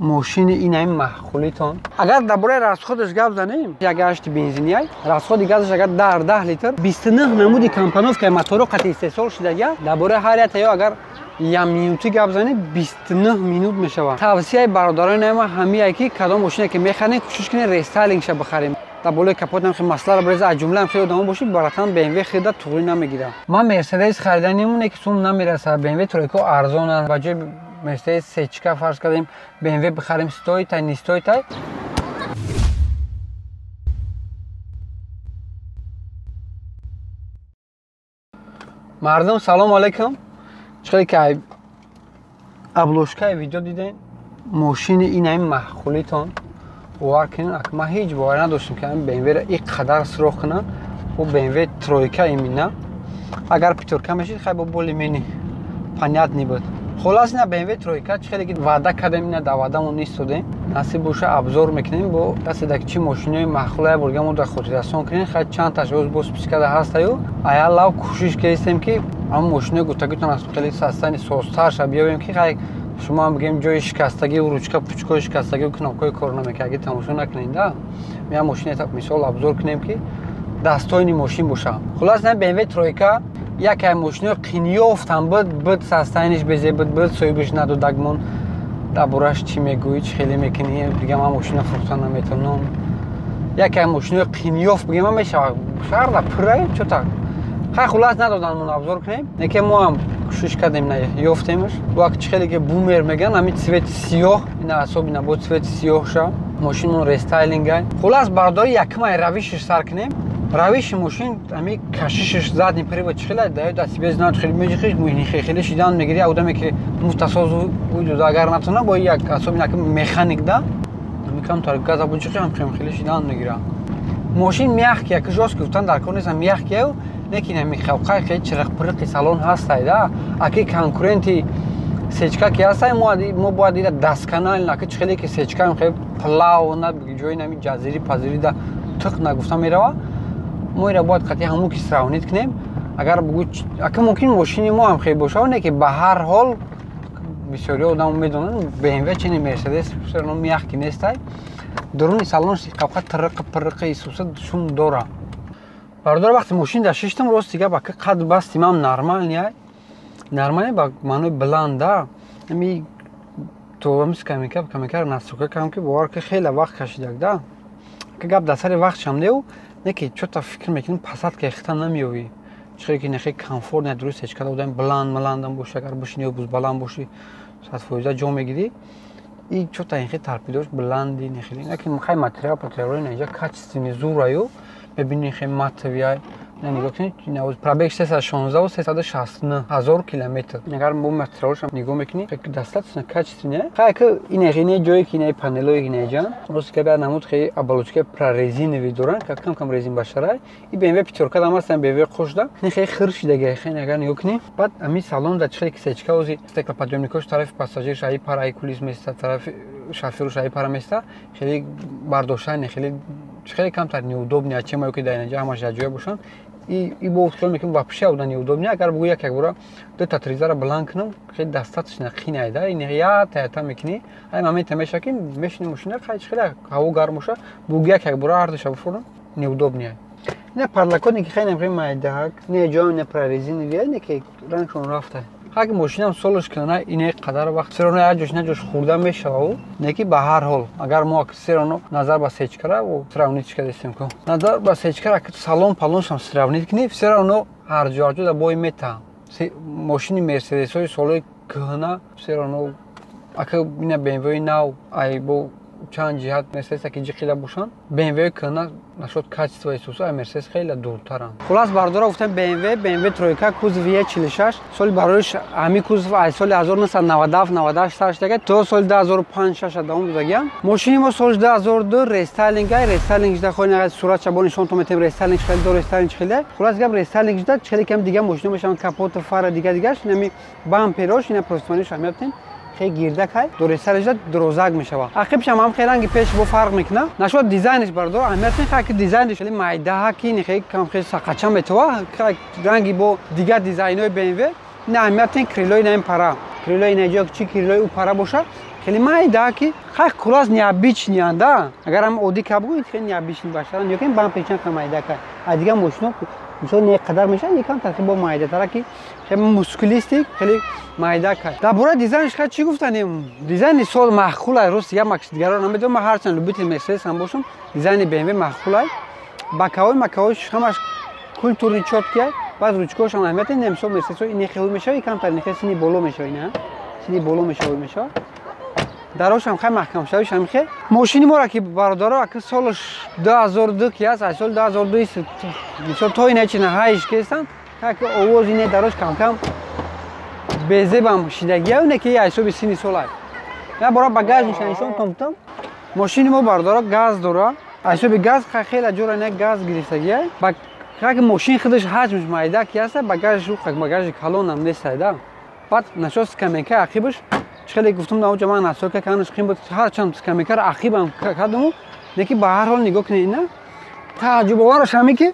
Мошини ин маҳқулитон. Агар дар бораи расходаш гап занем, як гашти бензиния, расходи газаш агар дар 10 литр 29 намуди компоновкаи моторо қати истеҳсол шудага, дар бораи ҳар як ё агар як минути гап занем 29 минут мешавад. Тавсияи бародарони ма ҳамие ки кадом мошине ки мехарем, кӯшиш кунем рестайлингша бихарем. Дар болои капот ҳам масларо бреза, аз ҷумла ҳам хеле одамо бошид, баратан BMW хида туғри намегирад. Ман Мерседес хариданимоне ки сум намерасад, BMW тройко арзонанд. Ба ҷои Мерседес сечка фарз кардем, BMW бихарем, стоитай, не стоитай. Мардум, салом алейкум. Чӣ ки обложкаи видео дидем, мошини ин маҳқулитон. Бовар кунед, ман ҳеҷ бовар надоштам ки BMW-ро ин қадар сироқ кунанд. Бо BMW тройка именно. Агар пятёрка мешид, хай бо более-менее понятный буд. Хулас ина BMW тройка чӣ хеле ки ваъда кардем, ина дар ваъдамон истодем. Насиб боша обзор мекунем бо дасте ки чӣ мошинои маҳқулая бурга мо дар хотиррасон кунем. Хай чанд таш боз бо спискада ҳастаю. Ая лав кӯшиш кардем ки ҳамон мошинои гуфтагитон аз хеле састани созтарша биёбем ки хай шумо ҳам бигем ҷои шикастагӣ, ручка пучкои шикастагӣ, кнопкаи кор намекард, тамошо накунед да. Меям мошине мисол обзор кунем ки дастойни мошин боша. Хулас на BMW тройка яке мошинои қинёфтам буд, састайниш безе буд, соҳибаш надодагмон. Дар бораш чӣ мегӯӣ, чӣ хеле мекунӣ, дига ман мошина фурӯхта наметавонам. Яке мошинои қинёфт бигем ман мешавад шаҳрда пурра чо так. Хай хулас надодан мон обзор кунем, неке мо ҳам кӯшиш кардем, на ёфтемаш. Вақт чӣ хеле ки бумер мегӯянд, ҳамин цвети сиёҳ, ина асоб ина бо цвети сиёҳша мошинмон рестайлингай. Хулас бардори якмай равишиш сар кунем. Равиши мошин ҳамин кашишиш задний привод чӣ хеле даёд аз себе знает, хеле меҷихиш, хеле шидан мегири, одаме ки муфтасоз уйдуда агар натона бо як асоб ина механик да ҳамин камтар газа буҷихи ҳам хеле шидан мегира. Мошин мягкий, як жёсткий гуфтан дар кор нест, мягкий, лекин ҳамин хавқай хеле чирақпирқи салон ҳастай да. Аки конкуренти сечка ки ҳастай, мо бояд ира дасканал аки чӣ хеле ки сечка хеле плавно ҷои нами ҷазири пазири да тиқ нагуфта мерава. Мо ира бояд қатъи ҳамун ки сравнить кунем. Агар бугӯ аки мумкин мошини мо ҳам хеле боша, не ки ба ҳар ҳол бисёри одам медонанд BMW чини Мерседес всё равно мягкий нестай. Дуруни салонш қабқа тирриқи пирриқи исуса шум дора. Бародар, вақти мошин дар шиштам, рост дига ба қад басти ман нормальный, нормальный ба маънои баланда. Ами то ами скамейка, камейка настройка кардам ки бовар ки хеле вақт кашидак да. Ки гап дар сари вақтшам неу, не ки чё-то фикр мекунем посадка хита намеёвӣ. Чӣ ки нехе комфорт не дуруст ҳеч када одам баланд маландам боши, агар бишини ё буз баланд боши, 100% ҷо мегирӣ. И чё-то инхе торпедош баланди нехели. Не ки хай материал материалои инҷа качественный зураю. Мебинӣ хе матовия, нигоҳ кунед, пробег 316 369 ҳазор километр. Агар бо материалошам нигоҳ мекунӣ, достаточно качественный. Хай ки ин ҷое ки ин панелои инеҷа, рост ки баъд намуд хе оболочка прорезиновый доранд, ка кам кам резин башарай. И BMW пятёрка дам ҳастан, BMW қошда. Ин хе хир шидага, хе агар нигоҳ кунӣ, баъд ами салон да чихе ки сечка ози стеклоподъёмникош тарафи пассажир шаи пара ай кулис места, тарафи шофёру шаи пара места, хеле бардоштани хеле хеле камтар неудобный, а чем ки дар инҷа ҳамаш дар ҷоя бошанд. И бо хиёл мекунам вообще ода неудобный. Агар бугӯ як як бора ду та тризара баланд кунам, хеле достаточно қинай да. Ин я таята мекунӣ, ай момента меша ки мешини мошина, хай хеле ҳаво гарм боша, бугӯ як як бора ҳардуша бифурам, неудобный. Не подлокотники хеле хеле майдаак, не ҷои не прорезиновый, не ки рангшон рафта. Ҳар ки мошинам солш кунана ине қадар вақт всё равно як ҷош на ҷош хурда мешава, не ки ба ҳар ҳол агар мо всё равно назар ба сечкара сравнить кардастем ку. Назар ба сечкара салон палоншам сравнить кунӣ, всё равно ҳар ҷо ҳар ҷо да бой мета. Мошини Мерседесҳои солҳои кӯҳна всё равно ака ина BMW-и нав ай бо чанд ҷиҳат Мерседес аки ҷиқида бошанд, BMW кӯҳна нашод качество исуса, ай Мерседес хеле дуртаранд. Хулас бардора гуфтем BMW тройка кузов Е46 соли бароиш ҳами кузов ай соли 1997 98 сар шудага то соли 2005-6 давом будагиам. Мошини мо соли 2002 рестайлинг, ай рестайлинг шуда хоҳем агар суратша бо нишонтон метем, рестайлинг хеле до рестайлинг хеле. Хулас гап рестайлинг шуда хеле кам дига мошино мешаванд, капот, фара дига дигаш, инами бамперош, ина профессионалиш ҳам меёбтем. Хеле гирдакай, дорестайлинг дорозак мешавад. Ақибшам ҳам хеле ранги пеш бо фарқ мекунад. Нашод дизайнш бардор аҳамият не, хай ки дизайнш хеле майдаҳа ки хеле кам хеле сақача метова, ранги бо дигар дизайнҳои BMW, не аҳамият не крилои на ин пара. Крылои инаҷо чи крылои ӯ пара боша, хеле майда ки хай кулас необычный анда. Агар ҳам оддӣ ка бугӯ, хеле необычный башара. Нигоҳ кунед, бампер чанд майда ка. А дигар мошино мисол не қадар мешавад, якам тархи бо майдатара ки хеле мускулистик, хеле майда ка. Дар бораи дизайнш ха чӣ гуфтанем? Дизайни сол маъқул ай, рост дигар дигарро намедонам, ман ҳарчанд любитель Мерседес ҳам бошам, дизайни BMW маъқул ай. Бакавои макавои ҳамаш культурный, чёткий ай. Баъд ручкаҳошам аҳамият не, мисол Мерседесҳо ин хел мешава, камтар нехе сини боло мешава, ина сини боло мешава, мешава. Дарошам хай маҳкамшавиш ҳам хе. Мошини моро ки бародаро аки солаш 2002 ки аст, аз соли 2002 мисол то ина чи наҳайш кестан, ки овоз ине дарош камкам безебам шидагия, не ки ҳисоби сини сол ай. Я бора багажниша нишон томтам. Мошини мо бародаро газ дора. Ҳисоби газ хеле ҷора не газ гирифтагия. Ба ки мошин худаш ҳаҷмаш майда ки аст, багажаш ӯ багажи калонам нест айда. Баъд нашо скамейка ақибаш хеле гуфтум на оҷа ман насока канаш қим буд, ҳарчанд скамейкаро ақибам кардаму, лекин ба ҳар ҳол нигоҳ кунед, ина тааҷҷубовараш ҳаме ки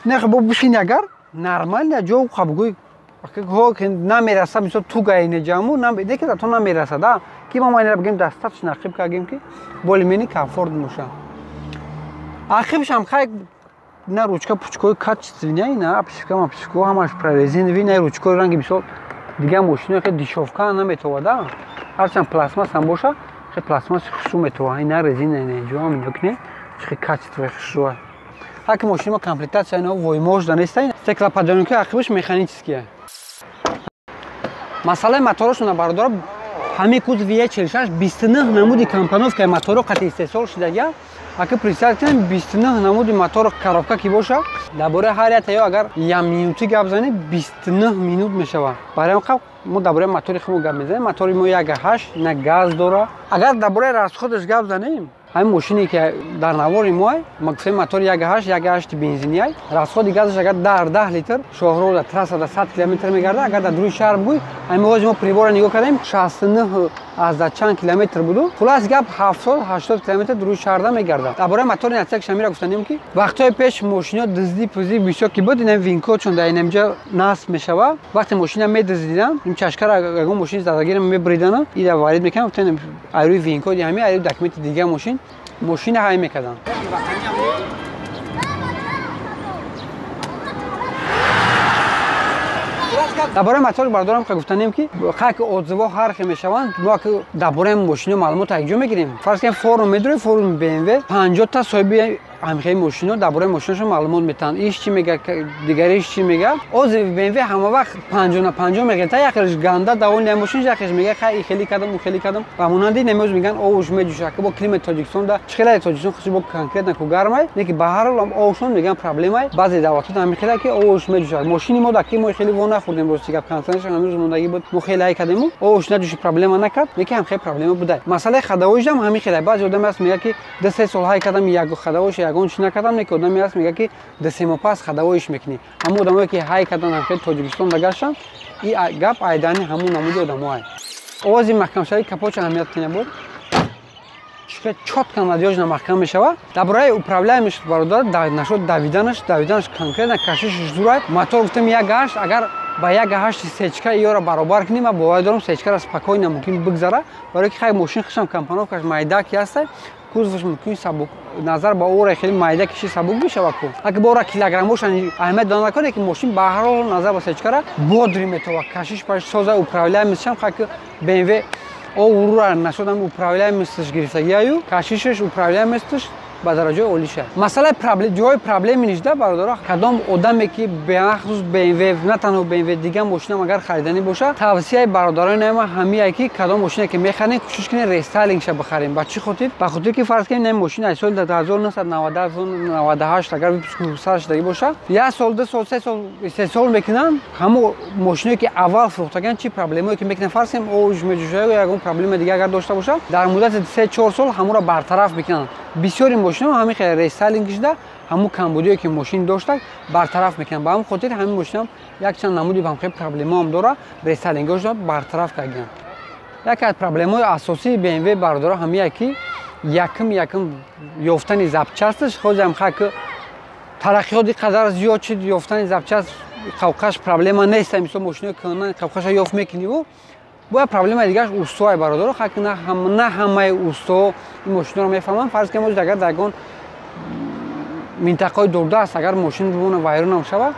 нех бо бишини, агар нормально ҷо қабгӯй намераса, мисол тугаине ҷаму лекин зато намерасад, а ки ма майнера бигем достаточно ақиб кардем ки более-менее комфорт боша. Ақибшам хай на ручка пучкои качественный, на обшивка обшивка ҳамаш прорезиновый, на ручкои ранги мисол дигар мошино хеле дешёвка наметовада, ҳарчанд пластмасс ҳам боша, хеле пластмасси хушрӯ метова. Ина резина инаҷоам нигоҳ кунед, хеле качество хушрӯа. Ҳар ки мошини мо комплектация ино войможда неста, стеклоподъёмники ақибаш механические. Масъалаи моторошона бародаро, ҳамин кузови Е46 29 намуди компоновкаи моторо қати истеҳсол шудагия. Аки представь кунем, 29 намуди мотор коробка ки боша, дар бораи ҳар як ё агар як минутӣ гап занем, 29 минут мешавад. Барои ҳам мо дар бораи мотори худмо гап мезанем. Мотори мо 1.8 на газ дора. Агар дар бораи расходаш гап занем, ҳамин мошине ки дар навори мо, ма гуфтем мотори 1.8, 1.8 бензини ай, расходи газаш агар дар 10 литр шоҳроҳ дар трасса дар 100 километр мегардад, агар дар дуруи шаҳр бугӯй, ҳамин ози мо прибора нигоҳ кардем, 69 аз да чанд километр буду, хулас гап 70-80 километр дуруи шаҳрда мегардад. Дар бораи мотори натиҷа шамира гуфтанем ки вақтҳои пеш мошино дуздӣ пуздӣ бисёр ки буд, инам VIN код чун дар инамҷа насб мешава, вақте мошина медуздидан, ин чашкара ягон мошини задагиро мебридана, ида варид мекардам, гуфтан айрӯи VIN код ҳами айрӯи документи дигар мошин мошина ҳай мекарданд. Дар бораи мотор бардорам гуфтанем ки ки отзывҳо ҳар хел мешаванд. Мо ки дар бораи мошино маълумот якҷо мегирем, фарз кунем форум медурем, форуми BMW, 50 та соҳиби ҳамхели мошино дар бораи мошиношон маълумот метаҳанд, иш чӣ мега, дигариш чӣ мега. Отзыви BMW ҳама вақт 50 на 50 мегӯяд, та якеш ганда довольный мошин, якеш мега хай и хеле кардам, у хеле кардам. Ба монанди намоз мегӯянд овуш меҷӯша, ки бо климати Тоҷикистон да чӣ хеле Тоҷикистон хусуси бо конкретно ку гармай, не ки ба ҳар ҳол овушон мегӯянд проблемай. Баъзе давлатҳо ҳамин хеле ки овуш меҷӯша. Мошини мо да ки мо хеле во нахӯрдем, рости гап, кондиционерш ҳамин рӯз мондагӣ буд, мо хеле ай кардему, овуш наҷӯши проблема накард, не ки ҳам хеле проблема будай. Масъалаи ходовойшам ҳамин хеле, баъзе одаме ҳаст мега ки 2-3 сол ҳай кардам, як ходовойш ягон чӣ накардам, не ки одаме ҳаст мега ки 2-3 моҳ пас ходовойш мекунӣ. Ҳамон одамое ки ҳай кардан, ҳам Тоҷикистон дагаштанд, и гап айдани ҳамон намуди одамоай. Овози маҳкамшавии капотча аҳамият кина буд, чётко надёжно маҳкам мешавад. Дар бораи управляемость бародар, нашод давиданаш конкретно кашишаш зурай. Мотор гуфтем 1.8, агар ба 1.8 сечка иёра баробар кунем, ман бовар дорам сечкара спокойно мумкин бигзара, барои ки хай мошин хишам компоновкаш майда ки ҳаста, кузоваш мумкин сабук назар ба ора хеле майда киши сабук мешавад ку, аки бо ора килограммош аҳамият дона накунед, ки мошин ба ҳар ҳол назар ба сечкара бодрый метова, кашиш паш соза, управляемостьшам хай ки BMW овура нашодам управляемостьш гирифтагиаю, кашишаш, управляемостьш ба дараҷаи олӣ шад. Масъалаи ҷои проблеми нишда бародаро, кадом одаме ки бахусус BMW, на танҳо BMW, дигар мошинам агар хариданӣ боша, тавсияи бародарони ма ҳамие ки кадом мошине ки мехарем, кӯшиш кунем рестайлингша бихарем. Ба чӣ хотир? Ба хотир ки фарз кунем ин мошин аз соли 1998 агар выпуск сар шудагӣ боша, як сол, 2 сол, 3 сол истеҳсол мекунанд. Ҳамон мошиное ки аввал фурӯхтаган, чӣ проблемое ки мекунанд, фарз кунем овуш меҷӯша ё ягон проблема дига агар дошта боша, дар муддати 3-4 сол ҳамонро бартараф мекунанд. Бисёри мошино ҳамин хел рестайлинг шуда, ҳамун камбудие ки мошин дошта бартараф мекунанд. Ба ҳамин хотир ҳамин мошинам якчанд намуди ҳамхел проблемаам дора, рестайлингҳошро бартараф карданд. Яке аз проблемаҳои асосии BMW бародаро ҳамие ки якум ёфтани запчасташ. Ҳозирам хай ки тараққиёт ин қадар зиёд шуд, ёфтани запчаст қавқаш проблема нест. Мисол мошинои кӯҳна қавқаша ёфт мекуниву Бояд проблемаи дигараш устоай, бародаро, хаки на ҳамаи усто ин мошинҳоро мефаҳманд. Фарз кунем, агар дар ягон минтақаи дурдаст агар мошин бимона, вайронам шавад,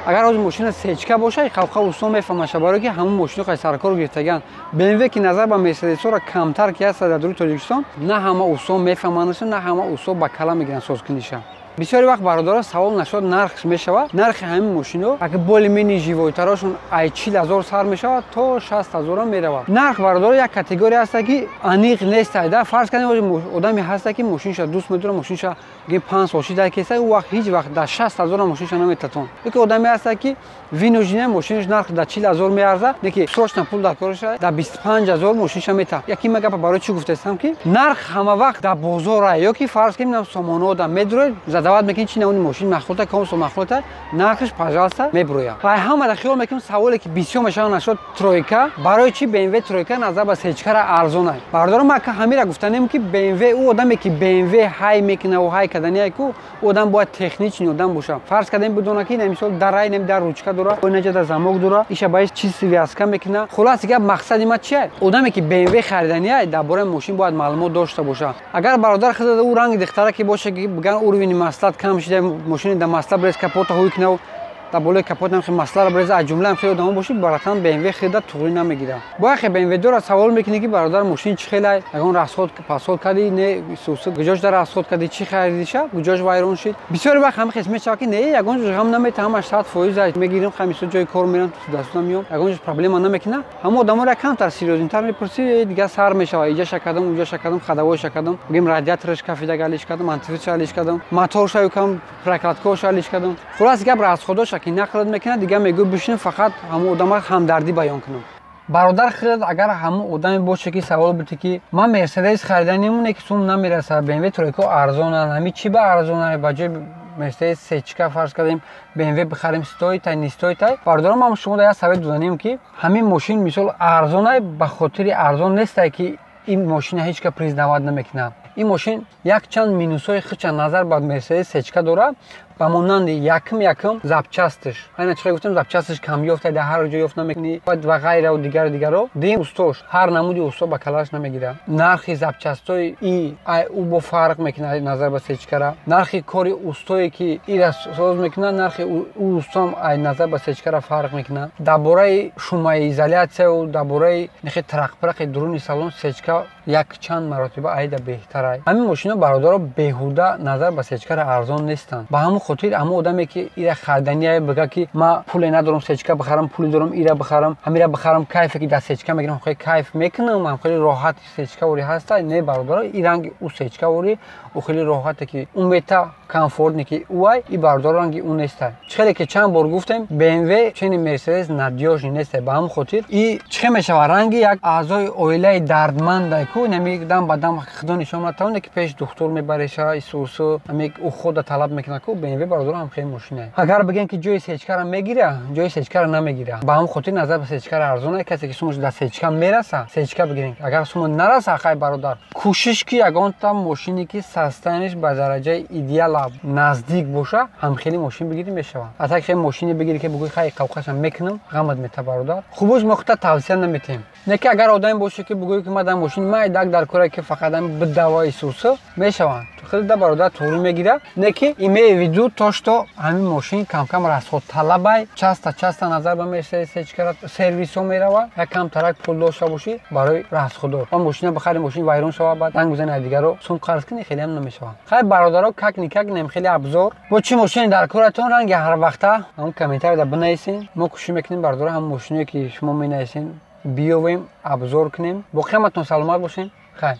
агар ҳозир мошина сечка боша, қавқа усто мефаҳмаша, барое ки ҳамун мошино қай саркор гирифтагианд. БМВ ки назар ба Мерседесҳоро камтар ки ҳаста дар дури Тоҷикистон, на ҳама усто мефаҳмандаша, на ҳама усто ба кала мегиранд созкуниша. Бисёри вақт, бародаро, савол нашуд нархш мешавад. Нархи ҳамин мошино, агар более-менее живойтарошон, ай 40 000 сар мешавад, то 60 000-ам меравад нарх. Бародаро, як категория ҳаста, ки аниқ нест. Да, фарз кардем, одаме ҳаста, ки мошинша дӯст медорад, мошинша гим 5 сол шида кеса, ӯ вақт ҳеҷ вақт дар 60 000-ам мошинша наметатон. Яке одаме ҳаста, ки вынуждена мошинаш нарх дар 40 000 меарзад, неки срочно пул дар кораша, дар 25 000 мошинша мета. Яки ма гапа барои чӣ гуфтаистам, ки нарх ҳама вақт дар бозора, ё ки фарз кунем, сомонаода медуроед, задавать мекунед, чи навъи мошин махлута, ком со махлута, нархш, пожалуйста, мебурояд. Ва ҳама хиёл мекунем, саволе ки бисёр мешавад нашуд: тройка, барои чи БМВ тройка назар ба сечкара арзон ай? Бародаро, ма ҳамира гуфтанем, ки БМВ, ӯ одаме ки БМВ ҳай мекуна, ҳай кардания ку, ӯ одам бояд техничный одам боша. Фарз кардем, бидона, ки мисол дарай нем, дар ручка дора, наҷа замок дора, иша ба чиз связка мекуна. Хулоси гап, мақсади ма чия? Одаме ки БМВ харидания, дар бораи мошин бояд маълумот дошта боша. Агар, бародар, хизада ӯ ранги дихтара ки боша, ки биган уровени маслат кам шида, мошини да масла брез, капота ҳуй кунав, дар болои капот ҳам масларо бреза, аз ҷумла ҳам хеле одамо бошӣ, баратан БМВ хида туғрӣ намегирад. Бояд хе БМВ дора савол мекунӣ, ки бародар, мошин чӣ хелай, ягон расход пасход кардӣ, не сусу, куҷош дар расход кардӣ, чӣ харидиша, куҷош вайрон шид? Бисёри вақт ҳам хес мешавад, ки не, ягон ҷош ғам намета, ҳамаш 100% мегирим, хамисо ҷои кор мерам, дастуна миём, ягон ҷош проблема намекунад. Ҳама одаморо камтар серьёзнитар мепурсӣ, дигар сар мешавад: иҷаша кардам, уҷаша кардам, ходовойша кардам, бигем, радиатораш кафида алиш кардам, антифризша алиш кардам, моторша юкам, прокладкоша алиш кардам. Хулоси гап, расходоша ки нақл мекунад, дигар мегӯ бишинем, фақат ҳамон одама ҳамдардӣ баён кунам. Бародар, хирад, агар ҳамон одаме боше, ки савол буте, ки ман Мерседес хариданимоне, ки сум намерасад, БМВ тройко арзонанд, ҳами чӣ ба арзонанд, ба ҷои Мерседес сечка, фарз кардем, БМВ бихарем, стоит ай, не стоит ай? Бародарам, ман шумо да як совет доданем, ки ҳамин мошин мисол арзонай, ба хотири арзон нестай, ки ин мошина ҳеҷ ка признавать намекунад. Ин мошин якчанд минусҳои хича назар ба Мерседес сечка дорад, ба монанди якум запчастш, айна чӣ гуфтем, запчастш камёфта, дар ҳар ҷо ёфт намекунӣ ва ғайраву дигару дигаро. Дуюм, устош, ҳар намуди усто ба калаш намегирад. Нархи запчастҳои и ай ӯ бо фарқ мекунад назар ба сечкара. Нархи кори устое, ки ира соз мекунад, нархи ӯ устом ай назар ба сечкара фарқ мекунад. Дар бораи шумоизоляцияу дар бораи нихи трақпирақи дуруни салон сечка якчанд маротиба айда беҳтарай. Ҳамин мошино, бародаро, беҳуда назар ба сечкара арзон нестанд. Ба ҳамон хотир ҳамон одаме, ки ира харидания, бига, ки ма пуле надорам сечка бихарам, пуле дорам ира бихарам, ҳамира бихарам, кайфе ки дар сечка мегирам, хеле кайф мекунам, ҳам хеле роҳати сечкавори ҳаста. Не, бародаро, и ранги ӯ сечкавори, ӯ хеле роҳате, ки ӯ мета, комфортне, ки ӯай, и бародаро, ранги ӯ нестай. Чӣ хеле ки чанд бор гуфтем, БМВ чени Мерседес надёжный нестай. Ба ҳамон хотир и чӣ хел мешавад, ранги як аъзои оилаи дардмандай ку, нами дам ба дам худо нишон натавоне, ки пеш духтур мебареша, исусу ами ухода талаб мекунад ку. БМВ, бародаро, ҳам хеле мошина. Агар бигем, ки ҷои сечкара мегира, ҷои сечкара намегира. Ба ҳамон хотир назар ба сечкара арзона. Касе ки сумаш дар сечка мераса, сечка бигирем. Агар сума нараса, хай, бародар, кӯшиш ки ягонта мошине, ки состояниеш ба дараҷаи идеала наздик боша, ҳамхели мошин бигирӣ, мешавад. А так хеле мошине бигирӣ, ки бигӯи, хай, қавқаша мекунам, ғамат мета, бародар. Хубош мо хута тавсия наметиҳем. Не ки агар одаме боше, ки бигӯӣ, ки ма дар мошини майдак дар кора, ки фақат ами бидава, исуса мешаванд, хеле бародар, туғрӣ мегира. Не ки имею в виду то, что ҳамин мошин камкам расход талабай, часто часто назар ба Мерседес сечкара сервисо мерава. Як камтарак пул дошта бошӣ барои расходор, он мошина бихари, мошин вайрон шава, баъд занг бизани, дигаро сум қарз кунӣ, хеле ҳам намешавад. Хай, бародаро, как никак нем хеле обзор бо чӣ мошине дар коратон, ранги ҳар вақта ҳамон комментарияда бинависен. Мо кӯшиш мекунем, бародаро, ҳамон мошиное, ки шумо менависен, биёвем, обзор кунем. Боқӣ ҳаматон саломат бошен. Хайр.